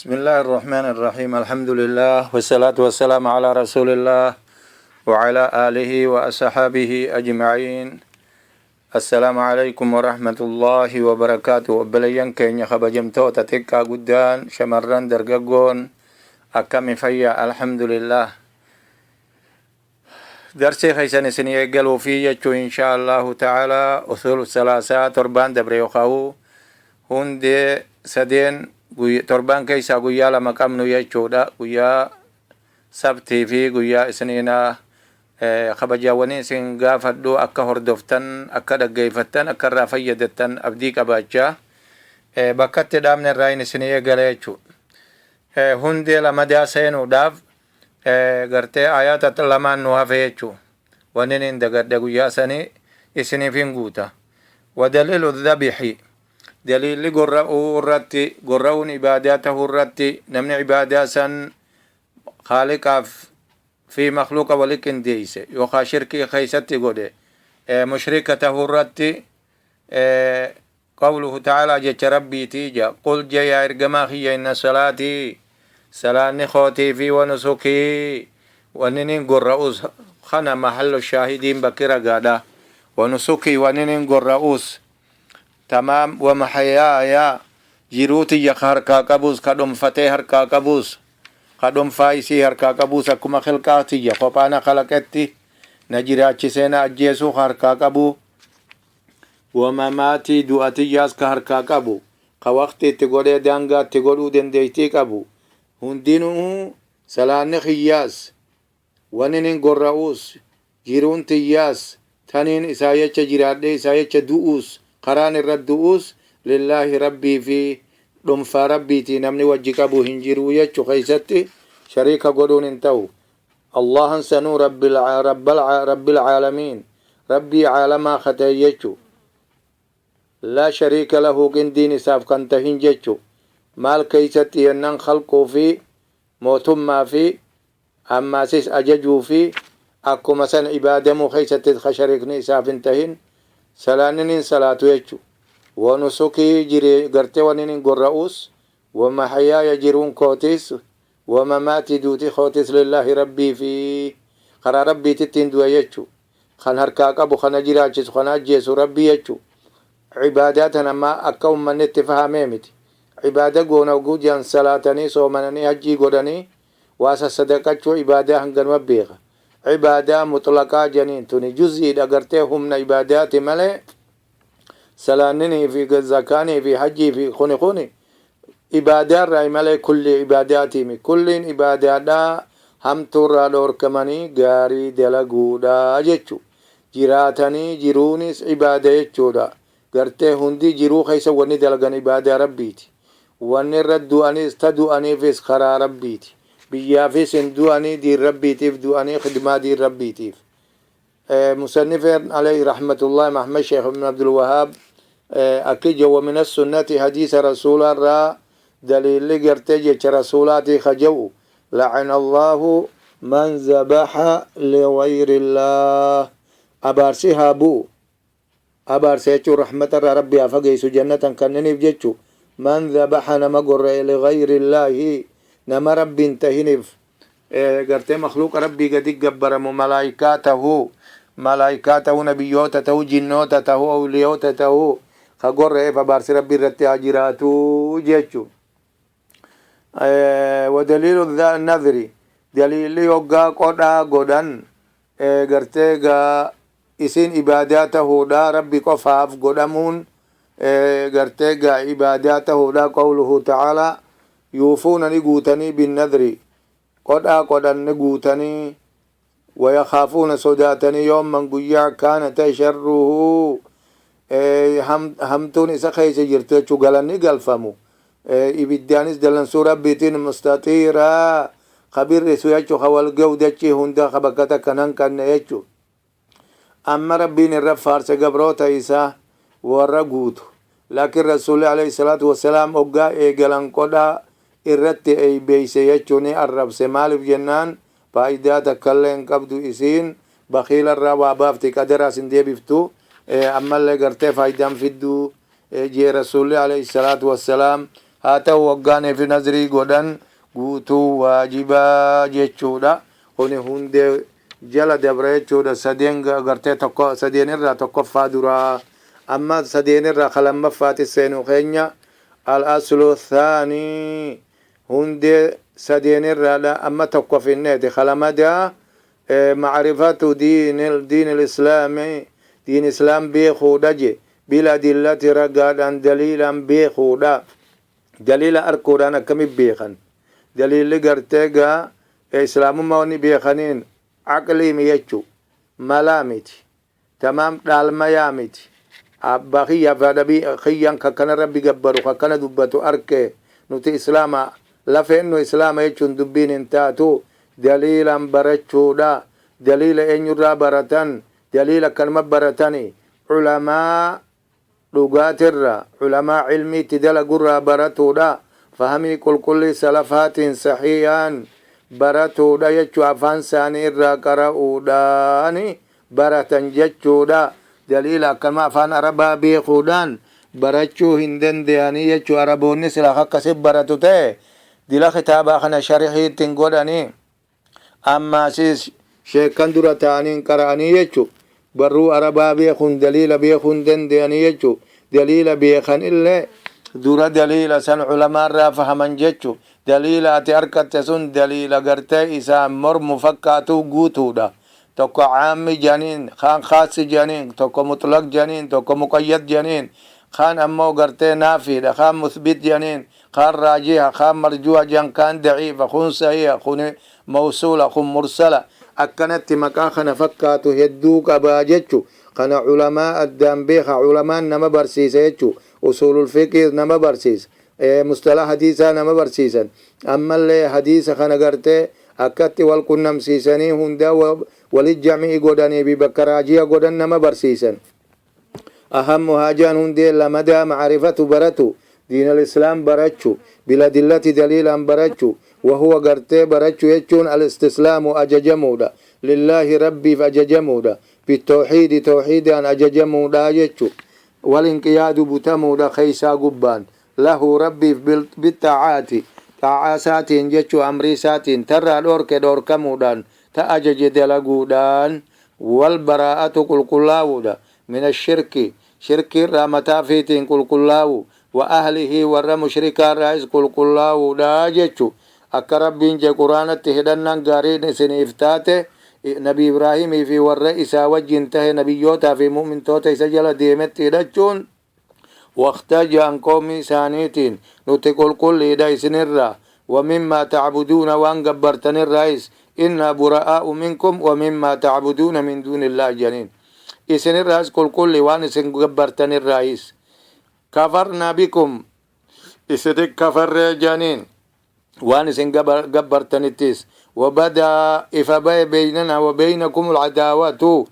بسم الله الرحمن الرحيم الحمد لله والصلاة والسلام على رسول الله وعلى آله وأصحابه أجمعين السلام عليكم ورحمة الله وبركاته. Obboleeyyan keenya kabajamtoota, xiqqaa guddaan, shamarran, dargaggoon, akkami fayyaa? Alhamdulillah. Darsii keessan isin eeggaluu fi jechuu insha Allahu ta'ala usul salaasaa torbaan dabre yookaan hundee sadeen torbaan keessaa guyyaa lama qabnu jechuudha, guyyaa sabtii fi guyyaa isniinaa. Kabajaawwanii isin gaafadhu akka hordoftan, akka dhaggeeffattan, akka irraa fayyadattan abdii qabaachaa bakka itti dhaabne irraa hin isin eegala jechuudha. Hundee lamadaa seenuudhaaf gartee ayaata lamaan nu hafe jechuu wanni hin dagadhe guyyaa sanii isiniif hin guuta. ودليل الذبح, daliilli gorra'uu irratti, gorra'uun ibaadaa tahuu irratti, namni ibaadaa san khaaliqaaf fi makluuqa wali qindeeyse yookaan shirkii keeysatti godhe mushrika tahuu irratti, قوله تعالى, jecha rabbiitii ja, قل, je yaa ergamaa kiyya, إن صلاتي, salaanni kootii fi ونسكي, wanni gorra'us kana mahallu shaahidiin bakki ragaadha, ونسكي, wanni gorra'us, تمام, ومحياي, jiruu tiyya ka harkaa qabus, ka dhunfatee harkaa qabus, ka dhunfaa isii harkaa qabus, akkuma khilqaa tiyya kophaana kalaqetti na jiraachisee na ajjeesuu ka harkaa qabu, ومماتي, du'a tiyyaas ka harkaa qabu, ka waqti itti godhee daangaa itti godhuu dandeeytii qabu hundinuu, salaanni kiyyaas, wanni gorra'uus, jiruun tiyyaas, taniin isaa jecha jiraadhee isaa jecha du'uus, karaan irra du'uus, لله, rabbii fi dhuunfaa rabbiiti, namni wajji qabu hin jiru jechu keeysatti shariika godhuun hin ta'u. Allahan sanuu رب العالمين, rabbii caalamaa katee jechu, لا شريك له, qindiin isaaf kan tahin jechu. Maal keeysatti yennan? Khalquu fi mootummaa fi ammaasis ajajuu fi akkuma san ibaadamuu keeysatti ka shariikni isaaf hin tahin. Salaannin salaatu jechu, ونسكي, jire gartee wanin gorra'us, ومحياي, jiruun kootis, ومماتي, duuti kootis, لله, rabbii fi karaa rabbiitittiin du'a jechu. Kan harkaa qabu, kana jiraachisu, kana ajjeesu rabbii jechu. Cibaadaa tan amma akka ummanni itti fahamee miti. Cibaada goona gujan, salaatanii, soomananii, hajjii godhanii, waa sassadaqachuu, ibaadaa hanganuma beeka. Cibaadaa mutlaqaa janiin tuni juziidha, gartee humna ibaadaati malee salaanninii fi zakaanii fi hajjii fi kuni ibaadaarraa malee kulli ibaadaatiimi. Kulliin ibaadaadhaa hamtuurraa dhoorkamanii gaarii dalaguudha jechu. Jiraatanii jiruunis ibaada jechuudha. Gartee hundi jiruu keessa wanni dalagan ibaadaa rabbiiti. Wanni irra du'anis ta du'aniifis karaa rabbiiti. Biyyaafis hin du'anii, diin rabbiitiif du'anii, khidmaa diin rabbiitiif. Musannifeen عليه رحمة الله محمد شيخ بن عبد الوهاب akki ومن السنة, حديث رسول الرا دليل gartee jecha rasuulaati kajawu, لعن الله من ذبح لغير الله, abaarsi haa bu'u, abaarsa jechuun rahmata irraa rabbi haa fageessu, jannatan kanneniif jechu, من ذبح, nama gorra'e, لغير الله, nama rabbiin tahiniif, gartee makluuqa rabbii gadi gabbaramu, malaayikaa tahuu, nabiyyoota tahuu, jinnoota tahuu, awliyoota tahuu, ka gorra'eef abaarsi rabbi irratti haa jiraatu jechu. ودليل النذر, daliilli yoggaa qodhaa godhan gartee gaa isin ibaadaa tahuudha, rabbi qofaaf godhamuun gartee gaa ibaadaa tahuudha, قوله تعالى, يوفون, ni guutanii, بالنذر, qodhaa qodhan ni guutanii, ويخافون, sodaatanii, يوما, guyyaa, كان, ta'e, شره, hamtuun isa keessa jirtu jechuu, galanni galfamu ibiddaanis dallansuu rabbiitiin, مستطيرا, kabirrisu jechuu, ka walga'u dachii hunda, ka bakka takka nan kanne jechuu. Amma rabbiin irra faarse gabroota isaa warra guutu. Laakiin rasuulli عليه الصلاة والسلام hoggaa eegalan qodhaa irratti eeybeeyse jechuu, ni arrabse. Maaliif jennaan, faayidaa takkallee hin qabdu isiin, bakiilarraa waa baafti, qadaraas hin deebiftu, ammallee gartee faayidaan fidduu jee rasuulli عليه الصلاة والسلام. Haa ta'u, waggaanii fi nazrii godhan guutuu waajibaa jechuudha. Kuni hundee jala dabra jechuudha. Sadeen gartee tokko, sadeen irraa tokkoffaa duraa. Amma sadeen irraa ka lammaffaati seenu keenya. Al-aslu thaanii, hundee sadeen irraadha amma tokko finneeti. Ka lamadaa macrifatu diin islaami, diin islaam beekuudha je. Biladillati, ragaadhaan, daliilaan beekuudha. Daliila arkuudhaan akkami beekan? Daliilli gartee gaa islaamummaa wanni beekaniin aqliimi jechu, malaa miti, tamaam, dhaalmayaa miti. Abbaa kiyyaa fi haadha kiyyaan kakkana Rabbi gabbaru, kakkana dubbatu arke, nuti islaama, lafeen nu islaama jechuun dubbiin hin taatu. Daliilaan barachuudha. Daliila eenyurraa baratan? Daliila akkanuma baratani? Culamaa dhugaatirra, culamaa cilmiitti dalagurraa baratuudha. Fahamii qulqullii salafaatiin saxiiyaan baratuudha jechuu, afaan isaanii irraa qara'uudhaani baratan jechuudha. Daliila akkanuma afaan Arabaa beekuudhaan barachuu hin danda'anii jechuu. Araboonni sila akkasi baratu ta'e, dila kitaabaa kana sharihii ittiin godhanii, ammaasiis sheekan dura ta'anii qara'anii jechuu. Barruu Arabaa beekuun daliila beekuu hin danda'anii jechuu. Daliila beekan illee dura daliila san culamaarraa fahaman jechu. Daliila ati arkatte sun daliila gartee isaan mormu fakkaatu guutuudha. Tokko caammi janiin, kaan khaassi janiin, tokko mutlaq janiin, tokko muqayyad janiin, kaan ammoo gartee naafiidha, kaan muthbit janiin, kaan raajiha, kaan marjuha jan, kaan daciifa, kun sahiha, kun mawsuula, kun mursala, akkanatti maqaa kana fakkaatu hedduu qabaa jechu. Kana culamaa addaan beeka, culamaan nama barsiisa jechu. Usuulul fiqii nama barsiisa, mustalah hadiisaa nama barsiisan. Ammallee hadiisa kana gartee akkatti wal qunnamsiisanii hunda walit jamii godhanii fi bakka raajiya godhan nama barsiisan. Ahammu haajaan hundee lamadaa macrifatu baratu, diin al-islaam barachu, biladillati, daliilaan barachu. Wahuwa, gartee barachu jechuun, al-istislaamu, ajajamuudha, lillaahi, Rabbiif ajajamuudha, bitawxiidi, tawxiidaan ajajamuudha jechu, walinqiyaadu, butamuudha keeysaa gubbaan, lahu, Rabbiif, bixaacaati, xaacaa isaatiin jechuu, amrii isaatiin, tarraa dhoorke dhoorkamuudhaan, ta ajaje dalaguudhaan, wal baraa'atu, qulqullaa'uudha, min ashirki, shirkiirraa mataa fiitiin qulqullaa'u, wa ahlihi, warra mushrikaarraayis qulqullaa'uudha jechu. Akka Rabbiin je Quraanatti, hidhannaan gaariin isiniif taate Nabi Ibraahimii fi warra isaa wajjin tahe, nabiyyootaa fi mu'mintoota isa jala deemetti hidhachuun. Waqta ja'an qoomii isaaniitiin, nuti qulqulliidha isinirraa, ومما تعبدون, waan gabbartanirraayis, إنا براء منكم ومما تعبدون من دون الله janiin. Isinirraas qulqulli, waan isin gabbartanirraayis. كفرنا بكم, isitti kafarree janiin, waan isin gabbartanittis. وبدا, ifa baye, بيننا وبينكم العداوة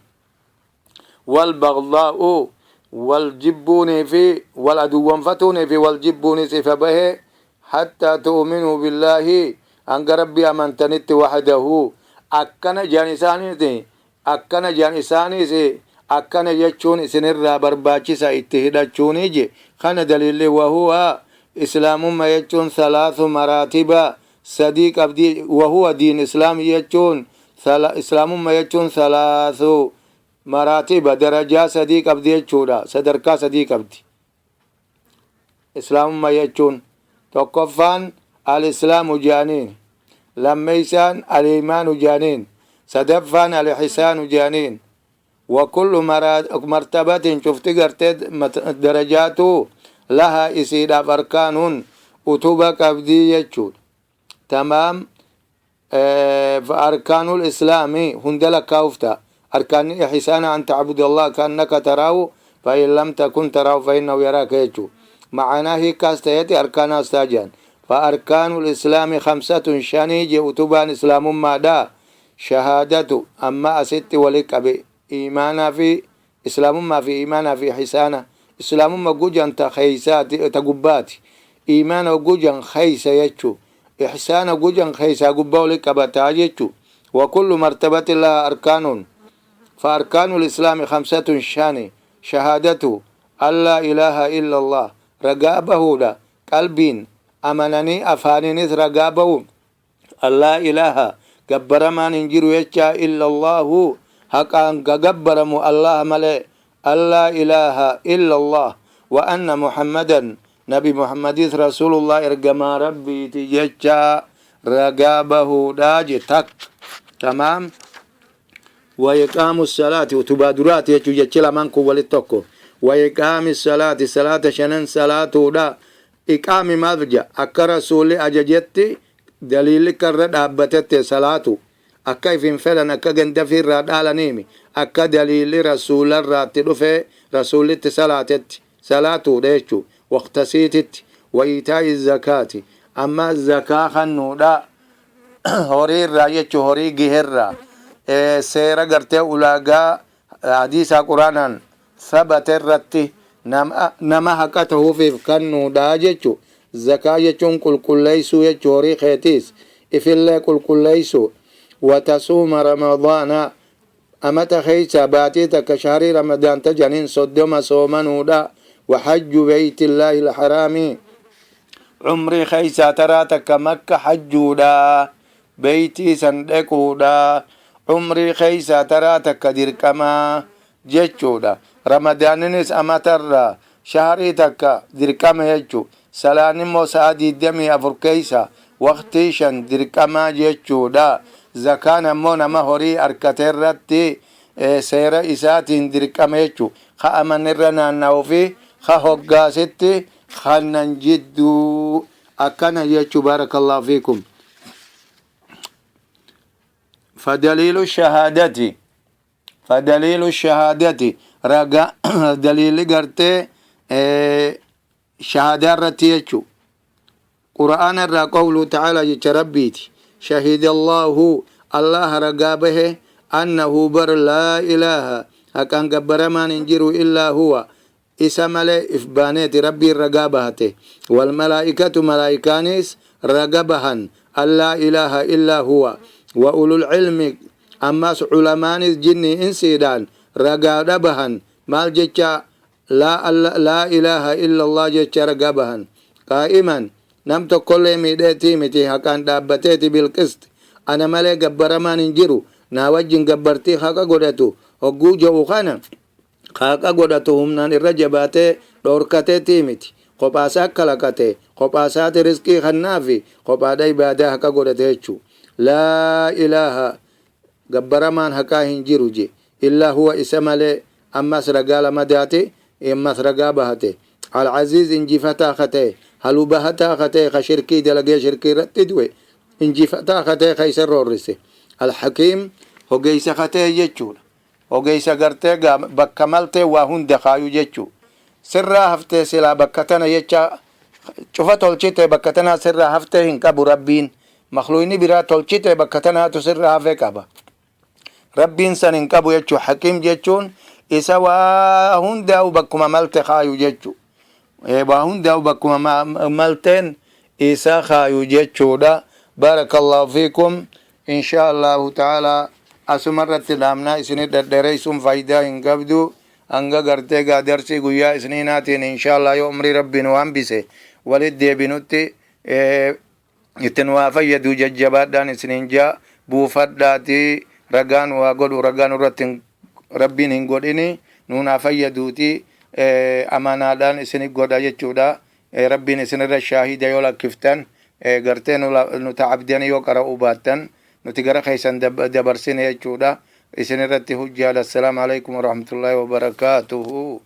والبغضاء, waljibbuunii fi wal aduwwanfatuunii fi waljibbuunis ifa bahe, حتى تؤمنوا بالله, hanga Rabbi amantanitti, وحده. Akkana jedhan isaaniiti, akkana jedhan isaaniis. Akkana jechuun isinirraa barbaachisa itti hidhachuuni je. Kana daliilli. وهو, islaamumma jechuun, ثلاث مراتب, sadii qabdi. وهو diin islaam jechuun, islaamumma jechuun, ثلاث مراتب, darajaa sadii qabdi jechuudha, sadarkaa sadii qabdi islaamumma jechuun. Tokkoffaan الإسلام jaaniin, lammeeysaan الإيمان jaaniin, sadaffaan الإحسان jaaniin. وكل مرتبة, cufti gartee darajaatu, لها, isiidhaaf, أركان, utuba qabdii jechuudha. Tamaam. فأركان الإسلام hunda lakkaa'ufta. أركان إحسان أن تعبد الله كأنك تراه فإن لم تكن تراه فإنه يراك jechu. معناه hiikkaas ta'eeti أركان astaajan. فأركان الإسلام خمسة, shanii je utubaan islaamummaadha. شهادة, amma asitti wali qabe iimaanaa fi islaamummaa fi iimaanaa fi ihsaana. Islaamummaa gujan ta keeysaati, ta gubbaati. Iimaana gujan keeysa jechu, ihsaana gujan keeysaa gubbaa wali qabataa jechu. وكل مرتبة لها أركان. فأركان الإسلام خمسة, shani. شهادة أن لا إله إلا الله, ragaa bahuudha qalbiin. Amananii afaaniinis ragaa bahu. Allaa ilaaha, gabbaramaan hin jiru jecha, illa Allaahu, haqaan gabbaramu Allaha malee. Allaa ilaaha illa Allah wa anna Muhammadan, nabi Muhammadis, rasuulullah, ergamaa Rabbiiti jecha ragaa bahuudha je. Tak tamaam. وإقام الصلاة, utubaa duraati jechuu. Jechi lamaan kun walitti tokko. وإقام الصلاة, salaata shanan salaatuudha. Iqaami maal ja? Akka Rasuulli ajajetti, daliilli karra dhaabbatette salaatu, akka ifin fedhan, akka ganda irraa dhaalaniimi, akka daliilli Rasuularraatti dhufe Rasuullitti salaatetti salaatuudha jechuu, waqtasiititti. وإيتاء الزكاة, amma zakaa kannuudha, horii irraa jechuu, horii giherraa, seera gartee ulaagaa hadiisaa Quraanaan sabate irratti nama haqa tahuufiif kannuudha jechu. Zakaa jechuun qulqulleeysuu jechuu, horii keetiis ifillee qulqulleeysuu. وتصوم رمضان, amata keeysa baatii takka, shahrii Ramadaan tajanin, 30 soomanuudha. وحج بيت الله الحرام, cumrii keeysaa taraa takka Makka hajjuudha, beeytii san dhequudha, cumrii keeysaa taraa takka dirqamaa jechuudha. Ramadaaninis amatarraa shahrii takka dirqama jechu. Salaan immoo sa'a 24 keeysa waqtii 5 dirqamaa jechuudha. Zakaan ammoo nama horii harkate irratti seera isaatiin dirqama jechu, ka amanirra naanna'uu fi ka hoggaasitti kannan jidduu akkana jechu. بارك الله فيكم. فدليل الشهادة فدليل الشهادة, raga daliilli gartee shahaadaa irratti jechu, Qur'aana irraa, قوله تعالى, jecha Rabbiiti. شهد الله, Allah ragaa bahe, أنه, bar, لا إله, haqaan gabbaramaan hin jiru, إلا هو, isa malee. If baaneeti Rabbiin ragaa bahate. والملائكة, malaa'ikaanis raga bahan, أن لا إله إلا هو. وأولو العلم, ammas culamaanis jinni insiidhaan ragaadha bahan. Maal jecha? لا إله إلا الله jecha ragaa bahan. قائما, nam tokkollee miidheetii miti, haqaan dhaabbateeti. بالقسط, ana malee gabbaramaan hin jiru, naa wajjin gabbartii haqa godhatu hogguu je'u kana haqa godhatu, humnaan irra jabaatee dhoorkateetii miti. Kophaasaa kalaqate, kophaasaati riskii kannaafi kophaadha ibaadaa haqa godhate jechuu. لا إله, gabbaramaan haqaa hin jiru je, إلا هو, isa malee. Ammas ragaa lamadaati, ammas ragaa bahate. العزيز, injifataa ka ta'e, halu bahataa ka ta'e, ka shirkii dalagee shirkii irratti du'e injifataa ka ta'e, ka isa roorrise. الحكيم, hogeeysa ka ta'e jechuudha. Hogeeysa gartee bakka maltee waa hunda kaayu jechuu. Sirraa haftee silaa bakka tana jecha cufa tolchite, bakka tanaa sirraa haftee hin qabu Rabbiin. Makluuyni biraa tolchite, bakka tanaatu sirraa hafee qaba. Rabbiin san hin qabu jechuu. حكيم jechuun isa waa hundaa'u bakkuma malte kaayu jechuu, waa hundaa'u bakkuma malteen isa kaayu jechuudha. بارك الله فيكم. إن شاء الله تعالى asuma irratti dhaamnaa. Isini dhedheereysuun faayidaa hin qabdu. Hanga gartee gaa darsii guyyaa isniinaatiin, إن شاء الله, yoo umrii Rabbiin waan bise walit deebinutti, ittin waa fayyadu. Jajjabaadhaan isinin jaa, buufadhaatii ragaan waa godhu. Ragaan irratti Rabbiin hin godhini, nuunaa fayyaduuti. Amanaadhaan isini godha jechuudha. Rabbiin isinirra shaahida yoo lakkiftan, gartee nu ta'abdanii yoo qara'uu baattan, nuti gara keessan dabarsine jechuudha. Isinirratti hujjaadha. السلام عليكم ورحمة الله وبركاته.